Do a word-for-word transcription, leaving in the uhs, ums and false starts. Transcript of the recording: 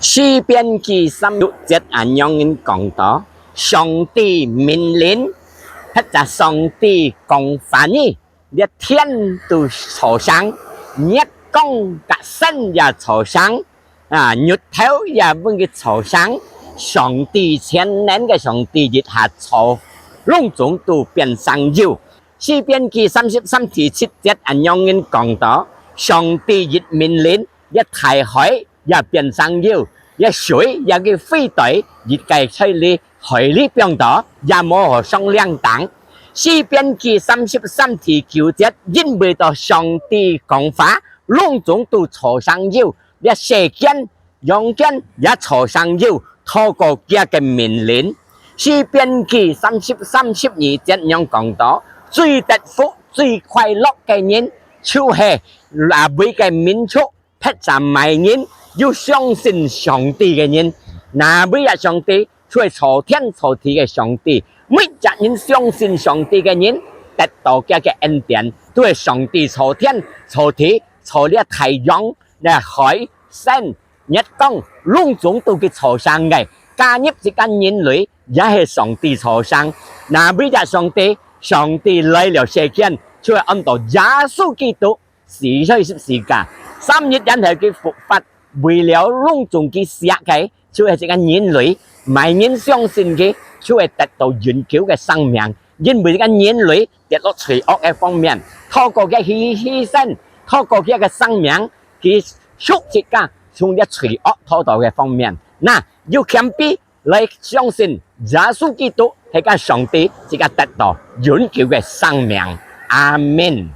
詩篇記三十節恁樣講到：上帝命令，或者上帝講話語，這天都吵響，月光甲星也吵響，啊，日頭也分佢吵響。上帝全能个上帝一下吵，攏總都變成有。詩篇記三十三第七節恁樣講到：上帝一命令，這大海也變成有，這水也佢飛到一个在裡海裡放到，也無好上領頂。詩篇記三十三第九節，因為到上帝講話，攏總都吵成有，這世間、陽間也吵成有，透過佢个命令。詩篇記三十三十二節樣講到：最得福、最快樂个人，就係哪位个民族，或者麼人有相信上帝个人。哪位啊上帝？就係造天造地个上帝。每隻人相信上帝个人，得到佢个恩典，都係上帝造天造地，造這太陽、這海、星、月光，攏總都佢造成个。加入自家人類，也係上帝造成。哪位啊上帝？上帝來了世間，就係安到耶穌基督，死在十字架，三日然後佢復活，為了攏總佢惜个，就係這个人類，麼人相信佢，就係得到永久个生命。因為這个人類跌落罪惡个方面，透過佢犧牲，透過佢个生命，佢贖自家從這罪惡討到个方面。那，有謙卑來相信耶穌基督係个上帝，自家得到永久个生命。阿門。